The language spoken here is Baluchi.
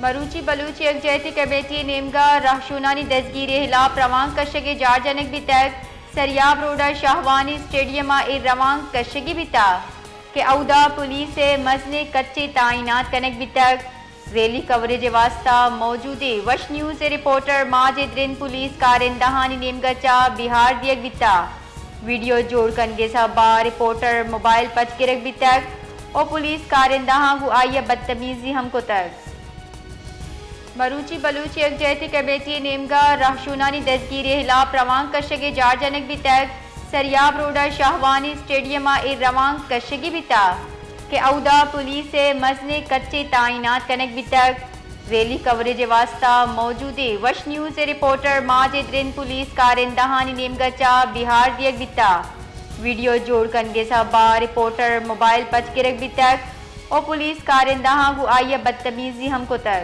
مروچی بلوچ یکجہتی کمیٹی ءِ نیمگا رہشونانی دزگیری ءِ ہلاپ روانک کشگ ءِ جار جنگ بیتگ۔ سریاب روڈ ءَ شاہوانی اسٹیڈیم ءَ اے روانک کشگی بیتگ کہ اودا پولیس ءِ مزنیں کچے تعینات کنگ بیتگ۔ ریلی کوریج ءِ واستہ موجودیں وش نیوز ءِ رپورٹر ماجد رند پولیس کارندہانی نیمگا چہ بیہار دیگ بیتگ۔ ویڈیو جوڑ کنگ ءِ سبب ءَ رپورٹر موبائل پچ گرگ بیتگ ءُ پولیس کارندہاں گوں آئی ءَ بدتمیزی ہم کتگ۔ مروچی بلوچ یکجہتی کمیٹی ءِ نیمگا رہشونانی دزگیری ءِ ہلاپ روانک کشگ ءِ جار جنگ بیتگ۔ سریاب روڈ ءَ شاہوانی اسٹیڈیم ءَ اے روانک کشگی بیتگ کہ اودا پولیس ءِ مزنیں کچے تعینات کنگ بیتگ۔ ریلی کوریج ءِ واستہ موجودیں وش نیوز ءِ رپورٹر ماجد رند پولیس کارندہانی نیمگا چہ بیہار دیگ بیتگ۔ ویڈیو جوڑ کنگ ءِ سبب ءَ رپورٹر موبائل پچ گرگ بیتگ ءُ پولیس کارندہاں گوں آئی ءَ بدتمیزی ہم کتگ۔